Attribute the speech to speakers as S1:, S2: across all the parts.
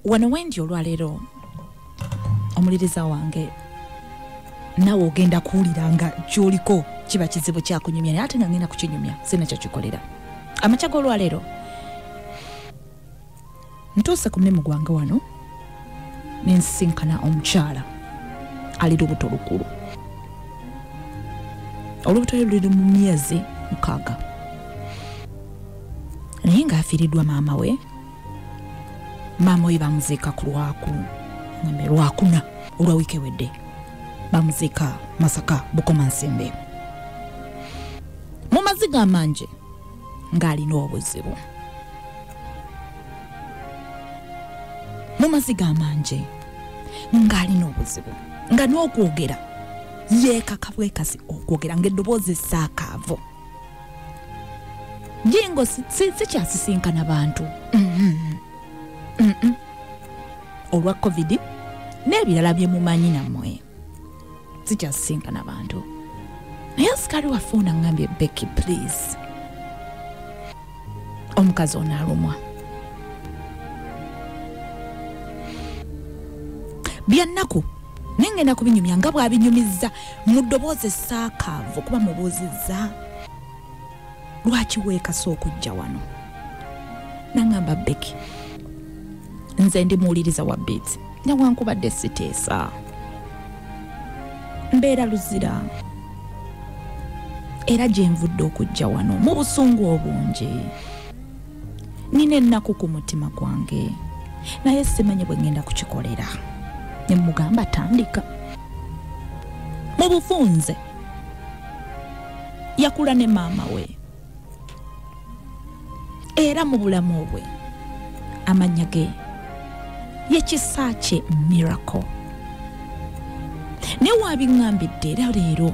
S1: Wano wendi olwaleero omuliriza wange nawe ogenda kuwulira nga ky'oliko kiba kizibu kyakunyumya, naye ate nga ngenda kukinyumya sina kyakikolera. Amakya g'olwaleero ntuuse ku mulimu gwange wano nensisinkana omukyala ali lubuto lukulu. Olubuto lwe luli mu myezi 6, naye ng'afiiriddwa maama we. Maama we bamuziika ku Lwakuna olwa wiiki ewedde, bamuziika Masaka Bukomansimbi. Mu maziga amangi ng'alina obuzibu, mu maziga amangi ng'alina obuzibu, nga n'okwogera yeekaka bwekasi okwogera ng'eddoboozi essaakaavu. Jingo sikyasisinkana bantu olwa COVID n'ebirala bye mumanyi nammwe, sikyasisinkana bantu. Naye asikaali waffe ono aŋŋambye, Becky please, omukazi ono alumwa. Byannaku naye ngenda kubinyumya nga bw'abinyumizza mu ddoboozi essaakaavu, kuba mubuuzizza lwaki weekasa okujja wano. N'aŋŋamba, Becky, nze ndi muwuliriza wa Beats, newankubadde siteesa, mbeera Luzira, era gye nvudde okujja wano mu busungu obungi. Nina ennaku ku mutima gwange, naye simanyi bwe ngenda kukikolera. Ne mugamba tandika. Mu bufunze yakula ne maama we, era mu bulamu bwe amannya ge ye Kisaakye Miracle. Naye wabiŋŋambidde era leero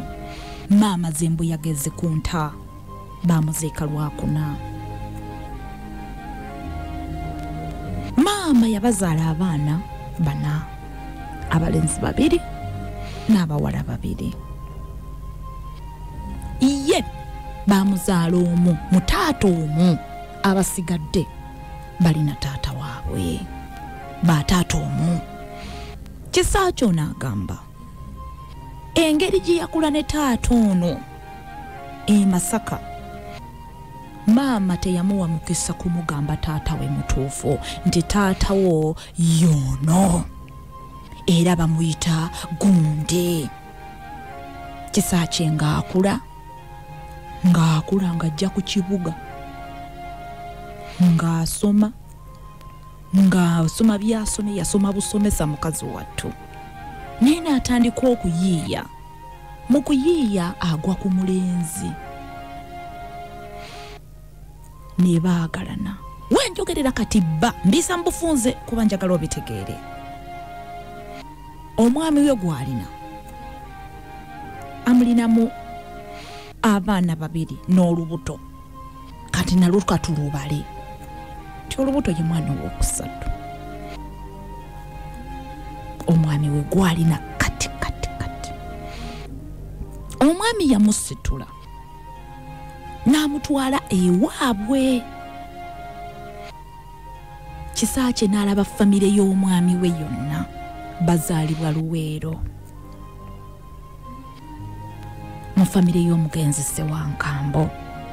S1: maama zembuyaga ezikunta bamuziika Lwakuna. Maama yabazaala abaana 4, abalenzi 2 n'abawala 2. Ye bamuzaala omu mu taata omu, abasigadde balina taata waabwe, bataata omu. Kisaakye ono agamba engeri gye yakula ne taata ono e Masaka, maama teyamuwa mukisa kumugamba taata we mutuufu nti taata wo y'ono, era bamuyita gundi. Kisaakye ng'akula ng'ajja ku kibuga, ng'asoma by'asomye, yasoma busomesa mukazi wattu. Naye n'atandika okuyiiya. Mu kuyiiya agwa ku mulenzi ne baagalana. Wenjogerera kati bba mbisa mu bufunze kuba njagala obitegeere. Omwami we gw'alina amulinamu abaana 2 n'olubuto, kati nalwo katulubale ti olubuto ye mwana owookusatu. Omwami we gw'alina kati kati kati omwami yamusitula n'amutwala ewaabwe. Kisaakye n'alaba famire y'omwami we yonna bazaalibwa Luweero, mu famire y'omugenzi Ssewankambo.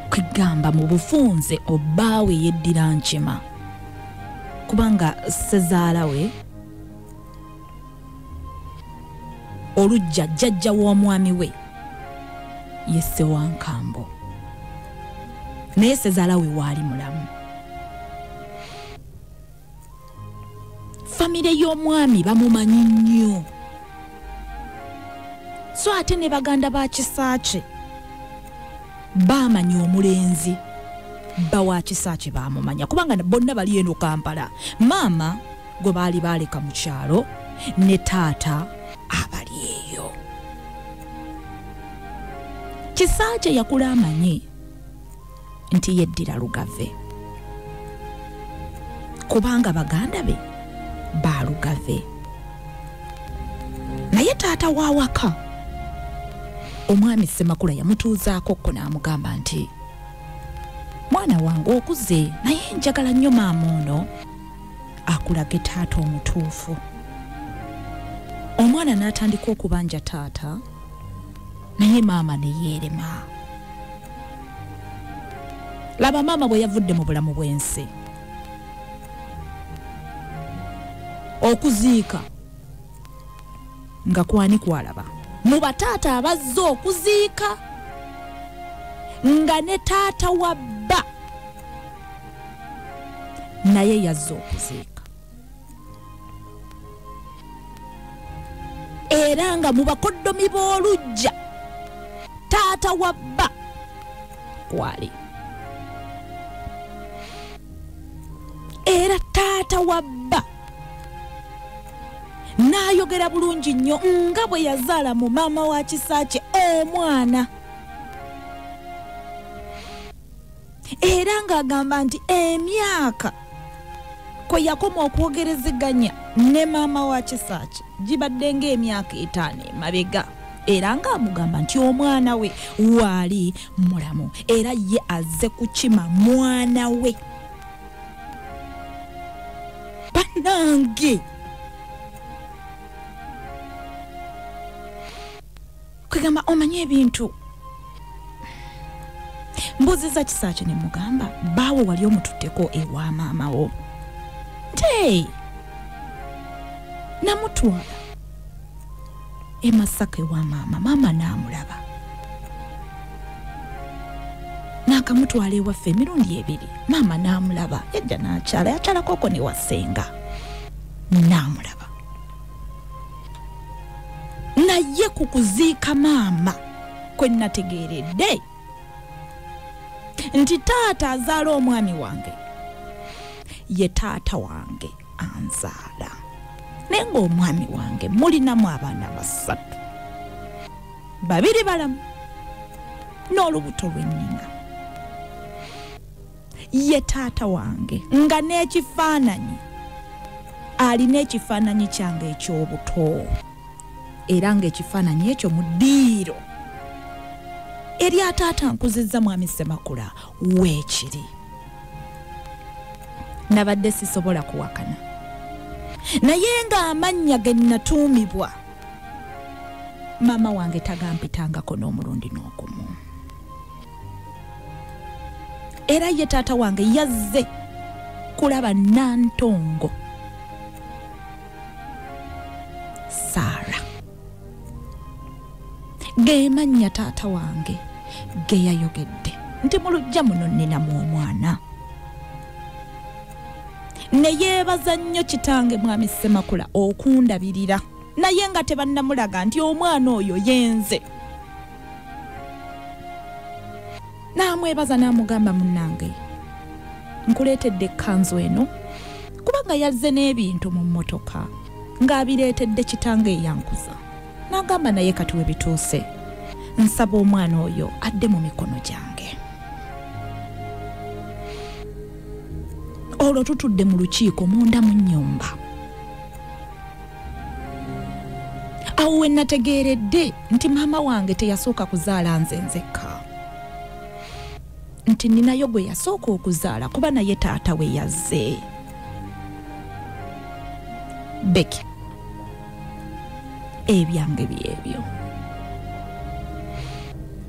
S1: Kwegamba mu bufunze obbaawe yeddira Nkima, kubanga ssezaala we olujja jjajja w'omwami we ye Ssewankambo, naye ssezaala we waali mulamu. Famire y'omwami bamumanyi nnyo, so ate ne baganda ba Kisaakye baamanya omulenzi, bba wa Kisaakye baamumanya, kubanga bonna bali eno Kampala. Maama gwe baali baaleka mu kyalo ne taata abali eyo. Kisaakye yakula amanyi nti yeddira Lugave, kubanga baganda be Balugave. Naye taata w'awaka omwami Ssemakula yamutuuzaako ko n'amugamba nti mwana wange okuze, naye njagala nnyo maama ono Akulage taata omutuufu. Omwana n'atandika okubanja taata, naye maama ne yeerema. Laba maama bwe yavudde mu bulamu bw'ensi. Okuziika nga kwani kwalaba mu bataata abazze okuziika, nga ne taata wa bba naye yazze okuziika, era nga mu bakoddomi b'oluggya taata wa bba kwali, era taata wa bba n'ayogera bulungi nnyo nga bwe yazaala mu maama wa Kisaakye omwana, era ng'agamba nti emyaka kwe yakoma okwogerezeganya ne maama wa Kisaakye gibadde ng'emyaka 5 emabega, era ng'amugamba nti omwana we waali mulamu, era ye azze kukima mwana we. Bannange, kwegamba omanye ebintu. Mbuuziza Kisaakye ne mugamba, baawo wali omututteko ewa maama wo? Nti namutwala e Masaka ewa maama, maama n'amulaba, n'akamutwala ewaffe emirundi 2, maama n'amulaba, yajja n'akyala, yakyalakoko ne wasenga n'amulaba. Naye ku kuziika maama kwe nategeeredde nti taata azaala omwami wange ye taata wange anzaala, naye ng'omwami wange mulinamu abaana 3, 2 balamu n'olubuto lwe nnina. Ye taata wange nga n'ekifaananyi alina ekifaananyi kyange eky'obuto, era ng'ekifaananyi ekyo mu ddiiro erya taata nkuzizza mwami Ssemakula weekiri. Nabadde sisobola kuwakana, naye ng'amannya ge nnatuumibwa maama wange tagampitangako n'omulundi n'ogumu. Era ye taata wange yazze kulaba Nantongo Sarah, ge mannya taata wange ge yayogedde nti mu luggya muno nninamu omwana. Ne yeebaza nnyo kitange mwami Ssemakula okundabirira, naye nga tebannamulaga nti omwana oyo yenze. N'amwebaza n'amugamba, munnange nkuleetedde ekkanzu eno, kubanga yazze n'ebintu mu mmotoka ng'abireetedde kitange eyankuza. N'agamba naye kati we bituuse, nsaba omwana oyo adde mu mikono gyange. Olwo tutudde mu lukiiko munda mu nnyumba. Awo we nategeeredde nti maama wange teyasooka kuzaala nze nzekka, nti nninayo gwe yasooka okuzaala kuba naye taata we yazze. Becky, ebyange byebyo.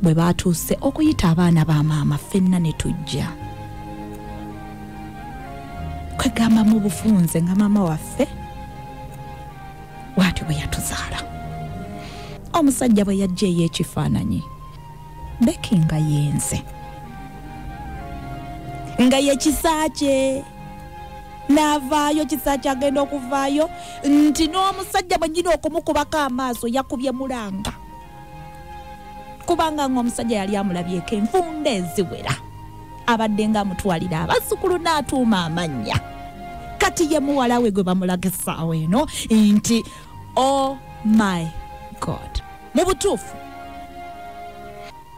S1: Bwe baatuuse okuyita abaana ba maama ffenna ne tujja. Kwegamba mu bufunze nga maama waffe bw'atyo bwe yatuzaala. Omusajja bwe yajja ey'ekifaananyi, Becky nga yenze, nga ye Kisaakye n'avaayo. Kisaakye agenda okuvaayo nti n'omusajja bwe nnyina okumukubako amaaso yakubye mulanga, kubanga ng'omusajja yali amulabyeko enfunda eziwera, abadde ng'amutwalira abazzukulu n'atuuma amannya. Kati ye muwala we gwe bamulaga essaawa eno nti oh my God. Mu butuufu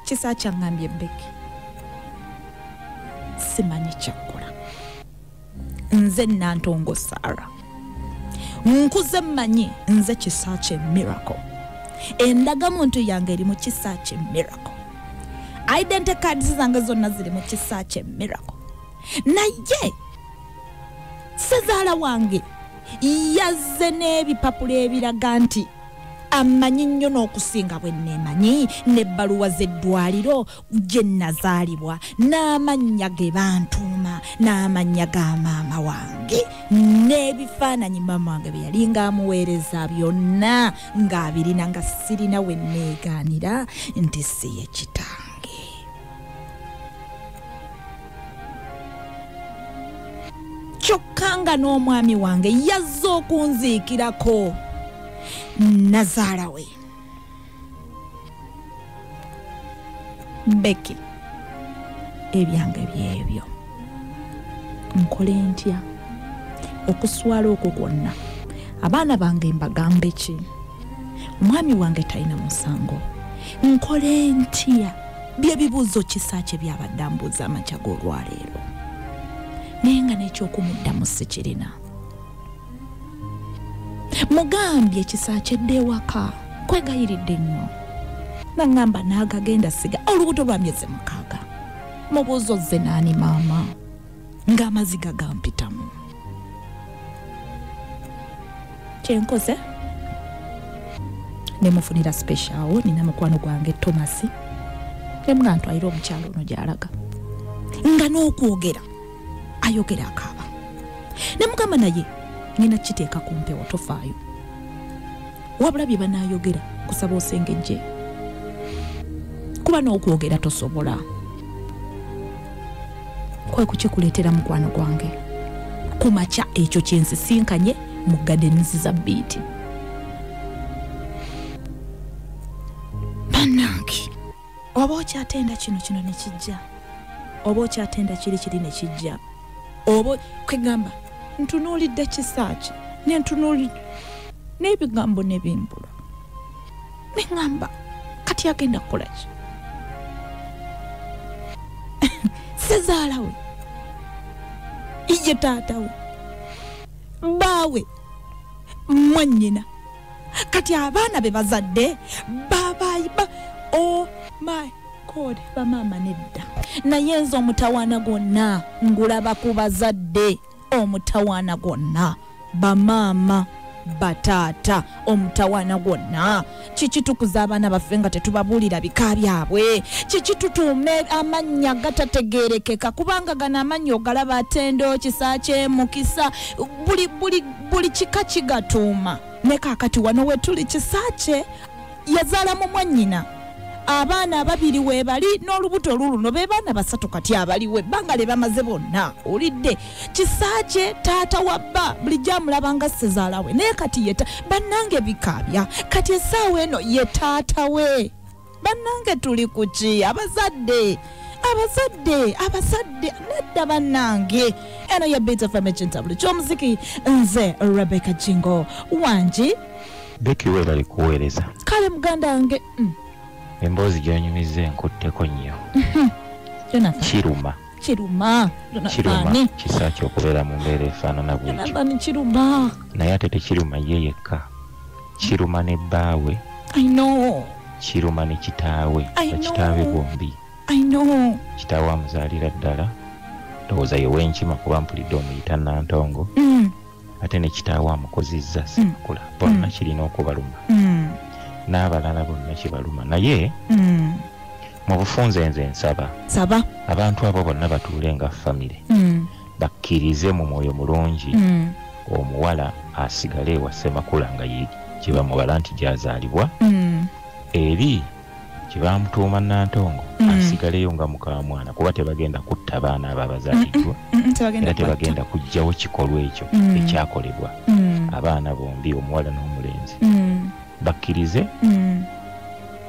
S1: Kisaakye aŋŋambye, Becky, simanyi kyakkola, nze Nantongo Sarah, nkuze mmanyi nze Kisaakye Miracle, endagamuntu yange eri mu Kisaakye Miracle, identity cards zange zonna ziri mu Kisaakye Miracle, naye Sezaala wange yazze n'ebipapula ebiraga nti amanyi nnyo n'okusinga bwe nneemanyi, n'ebbaluwa z'eddwaliro gye nnazaalibwa, n'amannya ge bantuuma, n'amannya ga maama wange, n'ebifaananyi maama wange bye yali ng'amuweereza byonna ng'abirina, nga sirina we nneegaanira nti si ye kitange. Kyokka nga n'omwami wange yazze okunziikirako nazaala we. Becky, ebyange byebyo. Nkole ntya okuswala okwo kwonna? Abaana bange mbagambe ki? Omwami wange talina musango. Nkole ntya? Byebibuuzo Kisaakye byabadde ambuuza amakya g'olwaleero, naye nga n'ekyokumuddamu sikirina. Mugambye Kisaakye dde ewaka, kwegayiridde nnyo. Naŋŋamba n'agagenda siga olubuto lwa myezi 6. Mubuuzo zze naani maama, ng'amaziga gampitamu. Kyenkoze ne mufunira special, nina mukwano gwange Thomas, ne mugantwalira omukyalo ono gy'alaga, nga n'okwogera ayogera akaaba. Ne mugamba naye ngenda kiteeka ku mpewo, tofaayo, wabula bye banaayogera kusaba osengejje, kuba n'okwogera tosobola. Kwe kukikuleetera mukwano gwange ku makya ekyo kyensisinkanye mu gardens za Biiti. Bannange, oba okyatenda kino kino ne kijja, oba okyatenda kiri kiri ne kijja, oba kwegamba ntunuulidde Kisaakye ne ntunuulidde n'ebigambo ne bimbula, ne ŋŋamba kati agenda kukola ki? Sezaala we, ye taata we, bbaawe, mwannyina. Kati abaana be bazadde babayiba. Oh my God, bamaama nedda. Naye nze omutawaana gwonna ngulaba ku bazadde, omutawaana gwonna bamaama, bataata, omutawaana gwonna. Kiki tukuza abaana baffe nga tetubabuulira bika byabwe? Kiki tutuume amannya gatategeerekeka? Kubanga gano amannya ogalaba Tendo, Kisaakye, Mukisa, buli kika kigatuuma. Ne kaakati wano we tuli Kisaakye yazaala mu mwannyina, abaana ababiri weebali n'olubuto luluno, be baana 3 kati abaliwo ebbanga lye bamaze bonna. Olidde Kisaakye taata wa bba bulijjo amulaba nga ssezaala we, naye kati ye bannange bikaabya. Kati essaawa eno ye taata we. Bannange tuli ku ki? Abazadde, abazadde, abazadde nedda bannange. Eno ye Beat FM ekintabuli ky'omuziki, nze Rebecca Jingo wangi.
S2: Becky, weebale kuweereza.
S1: Kale muganda wange.
S2: Emboozi gy'onyumizza enkutteko nnyo.
S1: Jonathan.
S2: Kiruma.
S1: Kiruma.
S2: Kiruma Kisaakye okubeera mu mbeera efaanana bw'etyo.
S1: Jonathan, kiruma.
S2: Naye ate tekiruma ye yekka, kiruma ne bbaawe.
S1: I know.
S2: Kiruma ne kitaawe.
S1: I know.
S2: Bakitaawe bombi.
S1: I know.
S2: Kitaawe amuzaalira ddala, ndowooza ye w'enkima kuba mpulidde omuyita Nantongo. Ate ne kitaawe amukozizza Ssemakula. Bonna kirina okubaluma. N'abalala bonna kibaluma. Naye mu bufunze nze nsaba
S1: saba
S2: abantu abo bonna batuule nga famire, bakkirize mu mwoyo mulungi, omuwala asigale ewa Ssemakula nga ye gye bamubala nti gy'azaalibwa, eri gye bamutuuma Nantongo asigaleyo nga mukamwana, kuba tebagenda kutta baana abo abazaaliddwa, era tebagenda kuggyawo kikolwa ekyo ekyakolebwa abaana bombi, omuwala n'omulenzi. Bakkirize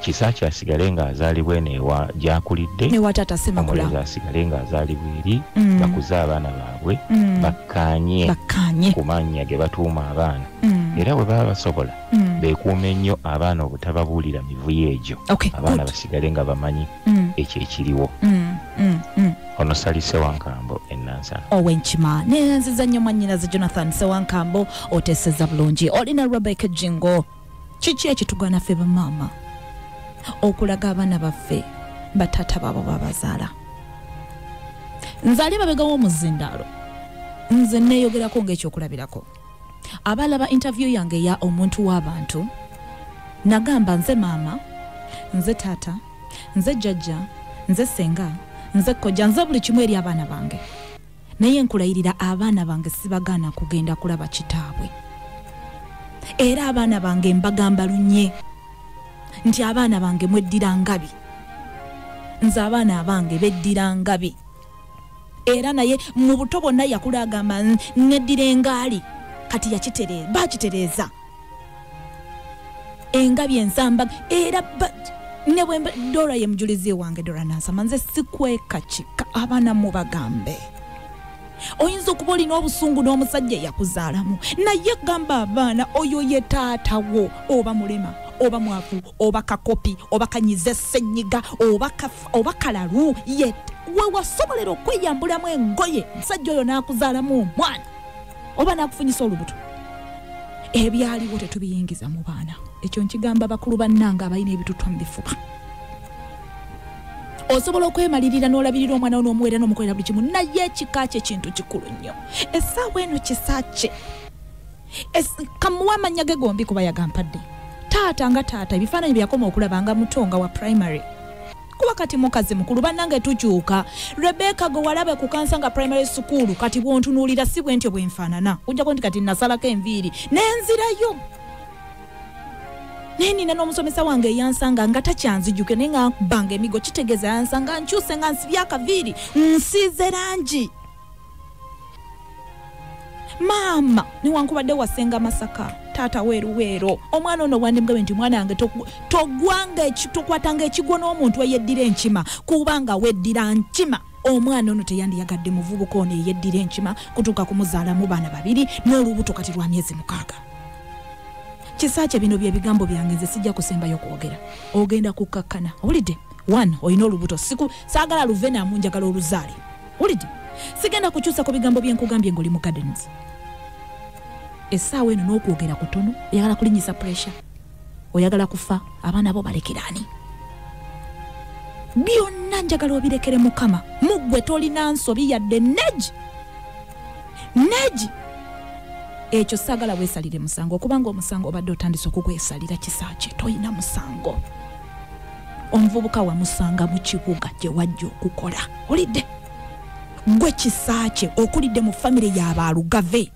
S2: Kisaakye asigale ng'azaalibwa eno ewa gy'akulidde,
S1: ewa taata Ssemakula,
S2: omulenzi asigale ng'azaalibwa eri, bakuze abaana baabwe, bakkaanye ku mannya ge batuuma abaana. Era bwe baba basobola beekuume nnyo abaana obutababuulira mivuyo egyo. Abaana basigale nga bamanyi ekyo ekiriwo. Ono Sali Ssewankambo e Nansana.
S1: Owenkima neyanziza nnyo mwannyinaze Jonathan Ssewankambo, oteeseza bulungi. Olina Rebecca Jingo. Kiki ekitugaana ffe bamaama okulaga abaana baffe bataata baabo babazaala? Nze ali mabega w'omuzindaalo, Nze neeyogerako ng'ekyokulabirako. Abalaba interview yange ya omuntu w'abantu, nagamba nze maama, nze taata, nze jjajja, nze ssenga, nze kojja, nze buli kimu eri abaana bange. Naye nkulayirira abaana bange sibagaana kugenda kulaba kitaabwe. Era abaana bange mbagamba lunye nti abaana bange mweddira ngabi. Nze abaana abange beddira ngabi. Era naye mu buto bwonna yakula agamba neddira engaali. Kati yakitereeza, bakitereeza. Engabi ensamba era ne bwe Dora ye mujulizi wange Dora Nansama, nze sikweka kika abaana mubagambe. Oyinza okuba olina obusungu n'omusajja eyakuzaalamu, naye gamba abaana oyo ye taata wo, oba mulema, oba mwavu, oba kakopi, oba kanyize ssenyiga, oba kalalu, ye we wasobolera okweyambulamu engoye omusajja oyo n'akuzaalamu omwana oba n'akufunyisa olubuto. Ebyaliwo tetubiyingiza mu baana. Ekyo nkigamba bakulu bannange abalina ebitutwa mu bifuba. Osobola okwemalirira n'olabirira omwana wo n'omuweera n'omukolera buli kimu, naye ekika kye kintu kikulu nnyo. Essaawa eno kisa kye kamuwa amannya ge gombi kuba yagampadde. Taata nga taata, ebifaananyi bye yakoma okulaba nga muto nga wa primary. Kuba kati mukazi mukulu, bannange tukyuka. Rebecca gwe walabe ku kansa nga primary school, kati bw'ontunuulira si bwe ntyo bwe nfaanana. Ojjako nti kati nasalako enviiri nenzirayo. Naye nina n'omusomesa wange eyansanga nga takyanzijuke, naye nga nkubanga emigo, kitegeeza yansanga nkyuse nga nsibye akaviiri, nsiize langi. Maama newankubadde wasenga Masaka, taata weeruweero, omwana ono wandimugambe nti mwana wange togwanga tokwatanga ekigwo n'omuntu eyeddira enkima, kubanga weddira nkima. Omwana ono teyandiyagadde muvubuka ono eyeddira enkima kutuuka kumuzaalamu baana babiri n'olubuto kati lwa myezi 6. Kisaakye bino bye bigambo byange, nze sijja kusembayo kwogera. Ogenda kukkakkana. Owulidde? 1, olina olubuto. Saagala luve namu, njagala oluzaale. Owulidde? Sigenda kukyusa ku bigambo bye nkugambye ng'oli mu gardens. Essaawa eno n'okwogera kutono, oyagala kulinnyisa pressure, oyagala kufa, abaana bo balekeraani. Byonna njagala obirekere Mukama. Mu ggwe tolina nsobi yadde neji. Neji. Ekyo saagala weesalire musango, kubanga omusango obadde otandise okugwesalira. Kisaakye tolina musango. Omuvubuka wamusanga mu kibuga gye wajja okukola. Olidde? Gwe Kisaakye okulidde mu famire y'Abalugave.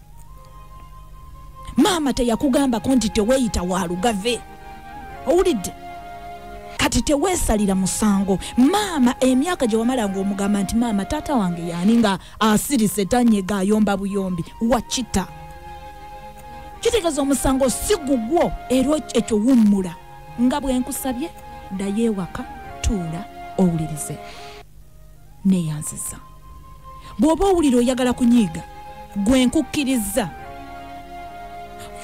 S1: Maama teyakugambako nti teweeyita Walugave. Owulidde? Kati teweesalira musango. Maama emyaka gye wamala ng'omugamba nti maama taata wange yaani nga asirise tanyega ayomba buyombi, wakita. Kitegeeza omusango si gugwo, era ekyo wummula. Nga bwe nkusabye, ddayo ewaka, tuula, owulirize. Neeyanziza. Bw'oba owulira oyagala kunyiiga, gwe nkukkiriza.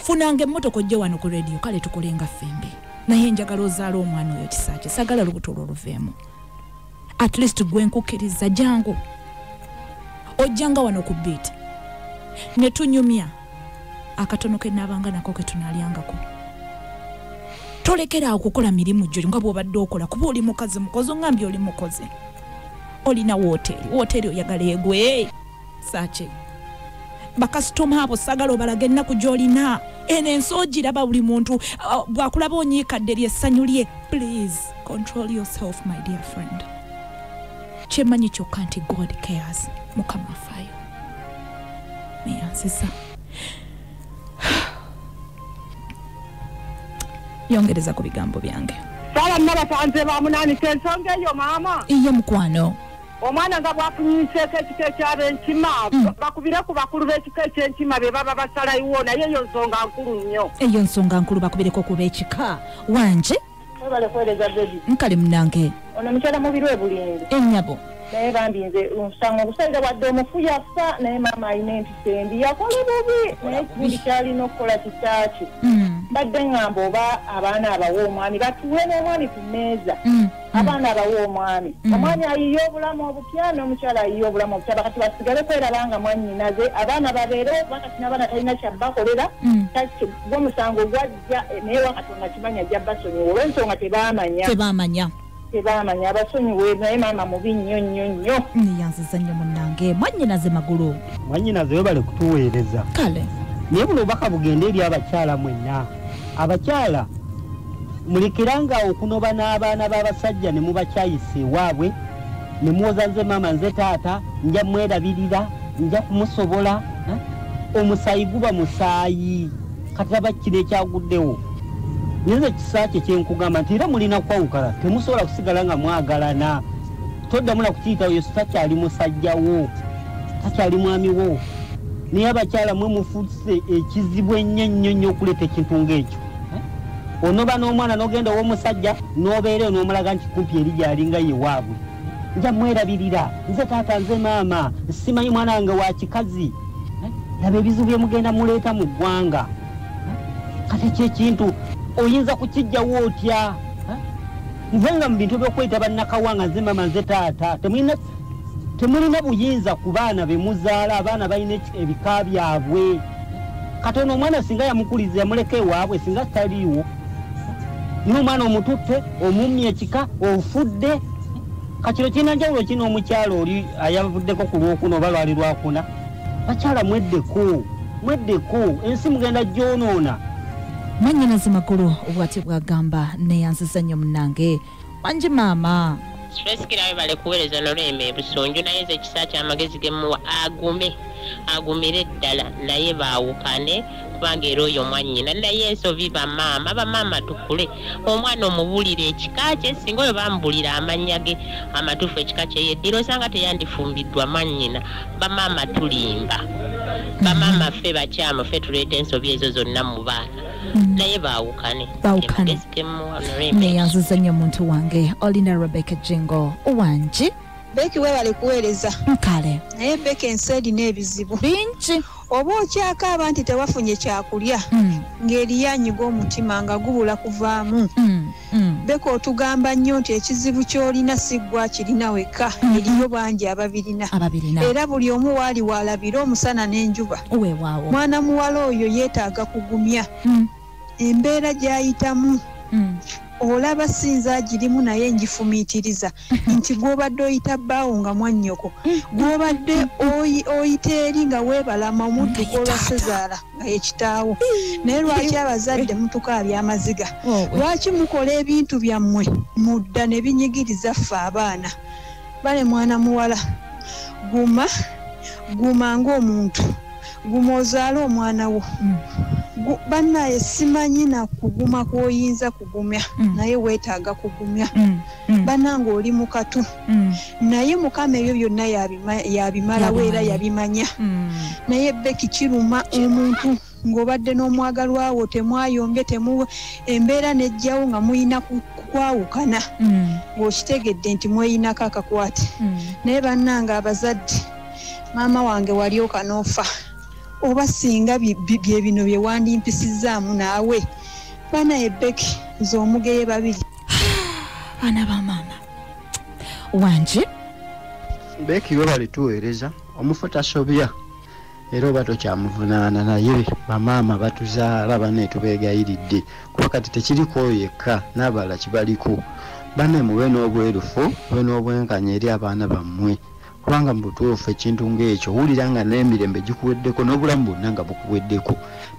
S1: Funanga emmotoka ojje wano ku rediyo, kale tukole nga ffembi. Naye njagala ozaale omwana oyo Kisaakye, saagala lubuto olwo luveemu. At least gwe nkukkiriza, jangu. Ojjanga wano ku beat. Ne tunyumya akatono ke naabanga nako ke tunaalyangako. Tolekera awo kukola mirimu gyo nga bw'obadde okola, kuba oli mukazi mukozi, ongambye oli mukozi. Olina woteeri, woteeri oyagala egwe. Saakye. Bakasitoma abo saagala obalaga ennaku gy'olina. Eno ensi ogiraba buli muntu bw'akulaba onyiikadde ly'essanyu lye. Please control yourself my dear friend. Kyemmanyi kyokka nti God cares. Mukama afaayo. Neeyanziza. Yongereza ku bigambo byange.
S3: Sala nnabatanze bamunaanise ensonga eyo maama.
S1: Iye mukwano.
S3: Omwana nga bw'afunyiseeko ekika eky'abenkima, bakubire ku bakulu b'ekika eky'enkima be baba basalayo, naye eyo nsonga nkulu nnyo.
S1: Eyo nsonga nkulu, bakubireko ku b'ekika. Wanje?
S4: Webale kuweereza baby.
S1: Nkale munnange.
S4: Ono mukyala Mubiru e Bulindi.
S1: Ennyabo.
S4: Naye bambi nze omusango ogusalira wadde omufu yafa, naye maama alina empisa embi, yakola bubi, naye ekirungi ky'alina okukola kisaaki. Mbadde ŋŋamba oba abaana abawa omwami batuule n'omwami ku mmeeza. Abaana abawa omwami. Omwami ayiye obulamu obupya n'omukyala ayiye obulamu obupya, bakati basigale kweraba nga mwannyinaze, abaana babeerewo kuba kati n'abaana talina kyabbakolera. Gwo omusango gwajja, naye wa Katonda kimanya ajja basonyiwa olw'ensonga tebaamanya.
S1: Tebaamanya.
S4: Tebamanya abasonyiwe naye maama mubi nnyo nnyo nnyo.
S1: Nneeyanziza nnyo munnange. Mwannyinaze Magulu.
S5: Mwannyinaze webale kutuweereza.
S1: Kale.
S5: Naye buno obubaka bugende eri abakyala mwenna. Abakyala mulekiranga okunoba n'abaana b'abasajja ne mubakyayisa ewaabwe ne muwoza nze maama nze taata nja mwerabirira nja kumusobola. Omusaayi guba musaayi. Kati laba kino ekyaguddewo. Nze ekisa kye kye nkugamba nti era mulina kwawukana, temusobola kusigala nga mwagalana. Toddamu na kukiyita Yesu takyali musajja wo, takyali mwami wo. Naye abakyala mwe mufuuse ekizibu ennyo ennyo nnyo okuleeta ekintu ng'ekyo. Onoba n'omwana n'ogenda ow'omusajja n'obeera n'omulaga nti kumpi eri gy'alinga ye waabwe. Nja mwerabirira, nze taata nze maama, simanyi mwana wange wa kikazi. Laba ebizibu bye mugenda muleeta mu ggwanga. Kati ekyo ekintu oyinza kukijjawo otya? Nze nga mu bintu by'okweyita bannakawanga nze maama nze taata, temulina buyinza ku baana be muzaala, abaana balina ebika byabwe. Katono omwana singa yamukuliza yamuleka ewaabwe singa taliiwo. Naye omwana omututte, omummye ekika, ofudde. Kakiro kirina njawulo ki n'omukyala oli ayavuddeko ku lwokuna oba lwali lwakuna? Bakyala mweddeko, mweddeko, ensi mugenda gyonoona.
S1: Mwannyinaze Magulu bw'atyo bw'agamba. Nneeyanziza nnyo munnange. Wangi maama.
S6: Stress webale kuweereza n'olwembe ebusunju, naye nze ekisa ky'amagezi ge mmuwa agume, agumire ddala naye baawukane kubanga era oyo mwannyina. Naye ensobi bamaama, bamaama tukule, omwana omubuulire ekika kye, singa oyo bamubulira amannya ge amatuufu ekika kye yeddira osanga teyandifumbiddwa mwannyina. Bamaama tulimba, bamaama ffe bakyamu, ffe tuleeta ensobi ezo zonna mu baana. Naye baawukane.
S1: Baawukane. Nneeyanziza nnyo muntu wange. Olina Rebecca Jingo wangi.
S7: Becky webale kuweereza.
S1: Kale.
S7: Naye Becky ensi erina ebizibu
S1: bingi.
S7: Oba okyakaaba nti tewafunye kyakulya ng'eriyo anyiga omutima nga gubula kuvaamu. Becky otugamba nnyo nti ekizibu ky'olina si ggwe akirina wekka, eriyo bangi ababirina. Era buli omu waali waalabira omusana n'enjuba.
S1: Weewaawo.
S7: Mwana muwala oyo yeetaaga kugumya. Embeera gy'ayitamu olaba sinza agirimu naye ngifumiitiriza nti gw'obadde oyita bbaawo nga mwannyoko, gw'obadde oyita eri nga weebalama omudduka olwa ssezaala nga ye kitaawo. Naye lwaki abazadde mutukaabya amaziga? Lwaki mukola ebintu byammwe mudda ne binyigiriza ffe abaana? Bale mwana muwala, guma, guma ng'omuntu, guma ozaale omwana wo. Bannaye simanyi na kuguma kw'oyinza kugumya, naye weetaaga kugumya. Bannange oli mu katu, naye Mukama ebyo byonna yabimalawo era yabimanya. Naye Becky kiruma omuntu ng'obadde n'omwagalwa wo temwayombye, embeera n'ejjawo nga muyina kwawukana, ng'okitegedde nti mweyinako akakwate. Naye bannange abazadde, maama wange walyoka n'ofa, oba singa bye bino bye wandimpisizaamu naawe. Banaye Becky nze omugeye babiri.
S1: Baana ba maama. Wangi.
S8: Becky webale tuweereza. Omufu tasobya era oba tokyamuvunaana, naye bamaama batuzaala banne tubeegayiridde kuba kati tekiriko oyo yekka n'abalala kibaliko. Banne mube n'obwerufu, mube n'obwenkanya eri abaana bammwe, kubanga mu butuufu ekintu ng'ekyo owulira nga n'emirembe gikuweddeko n'obulamu bwonna nga bukuweddeko.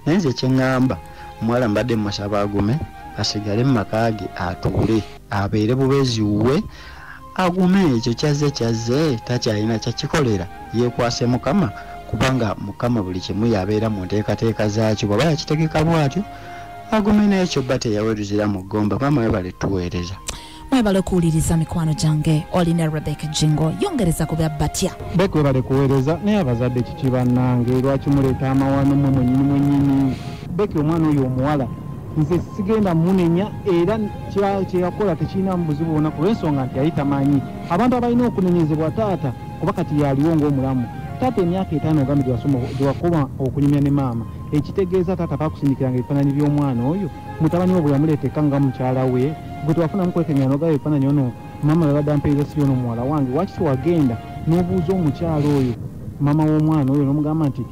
S8: Naye nze kye ŋŋamba omuwala mbadde mmusaba agume, asigale mu maka ge atuule, abeere bubeezi wuwe, agume ekyo kyazze kyazze takyalina kyakikolera, yeekwase Mukama, kubanga Mukama buli kimu yabeera mu nteekateeka zaakyo. Bw'aba yakitegeka bw'atyo agume n'ekyo bba teyaweruzira mu ggomba. Maama webale tuweereza.
S1: Mwebale kuwuliriza mikwano gyange. Olina Rebecca Jingo yongereza ku bya batya.
S9: Becky webale kuweereza. Naye abazadde kiki bannange, lwaki muleeta amawano mmwe mwennyini mwennyini? Becky omwana oyo omuwala nze sigenda munenya, era kye yakola tekirina buzibu bwonna ku lw'ensonga nti yali tamanyi. Abantu abalina okunenyezebwa taata, kuba kati yaliwo ng'omulamu. Taata emyaka 5 ogambye gye wakoma okunyumya ne maama, ekitegeeza taata baakusindikiranga ebifaananyi by'omwana oyo. Mutabani we bwe yamuleeteka nga mukyala we, gwe tewafunamu kwekengera n'ogaba ebifaananyi ono maama babadde ampeereza si ono muwala wange. Lwaki tewagenda n'obuuza omukyala oyo, maama w'omwana oyo, n'omugamba nti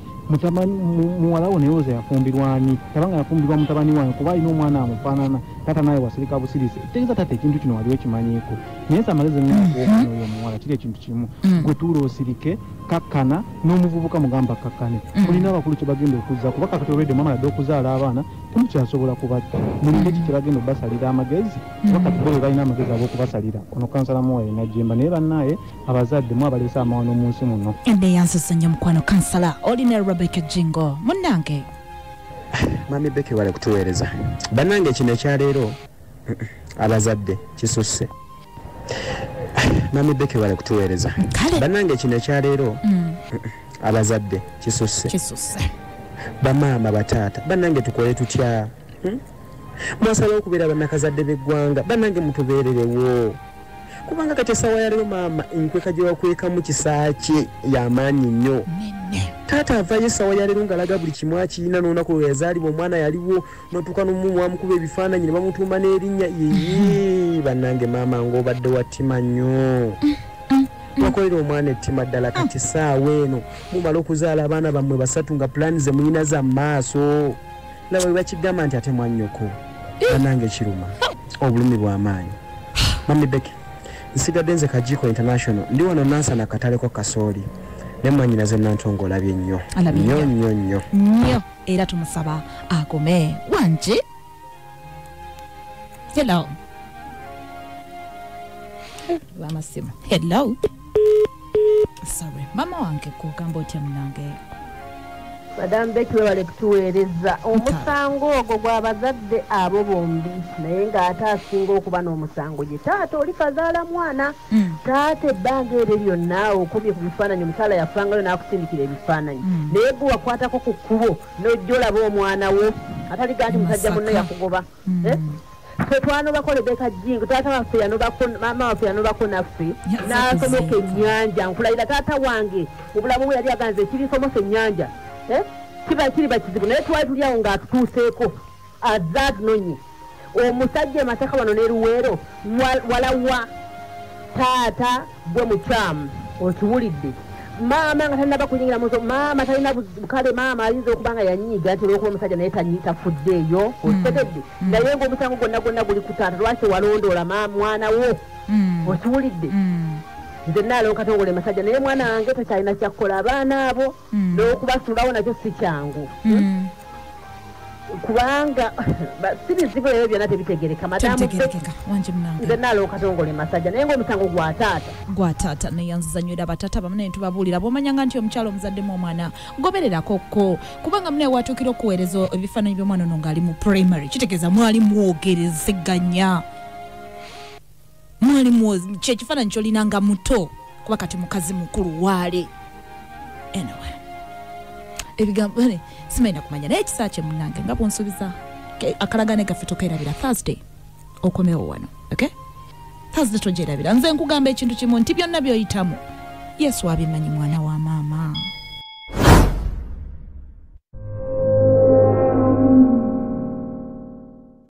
S9: muwala wo naye oza yafumbirwa ani? Tabanga yafumbirwa mutabani wange kuba alina omwana amufaanana. Taata naye wasirika busirisi. Tegeeza taata ekintu kino wali okimanyiiko. Naye nze amagezi ng'okuwa oyo omuwala kiri ekintu kimu, gwe tuula osirike, kakkana n'omuvubuka mugamba kakkane. Mulina abakulu kye bagenda okuzza, kuba kakati olwedde mwamala dde okuzaala abaana, temukyasobola kubatta. Mulina eki kye bagenda okubasalira amagezi, kuba kati bo be balina amagezi ag'okubasalira. Ono kansala Muwaye Najjemba, naye bannaaye abazadde mwabaleese amawano mu nsi muno.
S1: Neyanziza nnyo mukwano kansala olina Rebecca Jingo munnange.
S10: Mami Becky wale kutuweereza. Bannange kino ekyaleero abazadde kisusse. Mami Becky wale kutuweereza. Bannange kino ekyaleero abazadde kisusse.
S1: Kisusse.
S10: Bamaama bataata bannange tukole tutya? Mwasalawo okubeera bannakazadde b'eggwanga, bannange mutubeererewo. Kubanga kati essaawa ya leero maama enkweka gye wakwekamu kisaakye y'amaanyi nnyo. Taata avaayo essaawa ya leero ng'alaga buli kimu akirina, n'olunaku lwe yazaalibwa omwana yaliwo, n'otuuka n'omumwamukuba ebifaananyi ne bamutuuma n'erinnya. Yee bannange maama ng'obadde wa ttima nnyo. Wakolera omwana ettima ddala. Kati essaawa eno mumala okuzaala abaana bammwe basatu nga pulaani ze mulina za maaso. Laba bwe bakigamba nti ate mwannyoko. Bannange kiruma obulumi bw'amaanyi. Mami Becky, nsigadde nze Kajiiko International, ndi wano Nansana kataleko kasooli ne mwannyinaze Nantongo olabye nnyo nnyo nnyo nnyo
S1: nnyo, era tumusaba agome. Wangi. Hello. Lwamasimu. Hello. Sorry, mama wange kugamba otya munange?
S11: Madam Becky webale kutuweereza. Omusango ogwo gw'abazadde abo bombi, naye ng'ate asinga okuba n'omusango gye taata oli kazaala mwana. Taata ebbanga eryo lyonna okubye ku bifaananyi, omukyala yafangayo n'akusindikira ebifaananyi, naye gwe wakwatako ku kkubo n'ojja olaba omwana wo ataliga nti musajja munno yakugoba. Ffe twanobako Rebecca Jingo, taata waffe yanobako, maama waffe yanobako naffe n'asomoka ennyanja. Nkulayira taata wange mu bulamu bwe yali aganze ekirisomosa ennyanja kiba kiriba kizibu, naye twali tuli awo ng'atutuuseeko azze atunonye. Omusajja e Masaka wano ne Luweero walawa taata gwe mukyamu, okiwulidde. Maama nga tannaba kuyingira mu maama talina kale, maama ayinza okuba nga yanyiiga nti olw'okuba omusajja naye tafuddeeyo, okitegedde. Naye ng'omusango gwonna gwonna guli ku taata, lwaki walondoola mwana wo, okiwulidde. Nze nnaalo Katongole masajja, naye mwana wange takyalina kyakkola abaana abo n'okubasuulawo nakyo si kyangu. Kubanga si bizibu ebyo byonna tebitegereka. Madamu nze nnaalo Katongole masajja, naye ng'omusango gwa taata.
S1: Gwa taata. Neyanziza nnyo era bataata bamu tubabuulira bw'omanyanga nti omukyala omuzaddemu omwana gobererako ko, kubanga mune watuukira okuweereza ebifaananyi by'omwana ono ng'ali mu primary, kitegeeza mwali mwogerezeganya, mwali kyekifaananyi ky'olina nga muto, kuba kati mukazi mukulu waale. Anyway, ebigambo simanyi nakumanya, naye ekisa kye munnange nga bw'onsuubiza akalagane gaffe tokeerabira. Thursday okomewo wano, okay? Thursday togyerabira. Nze nkugamba ekintu kimu nti byonna by'oyitamu Yesu abimanyi mwana wa maama.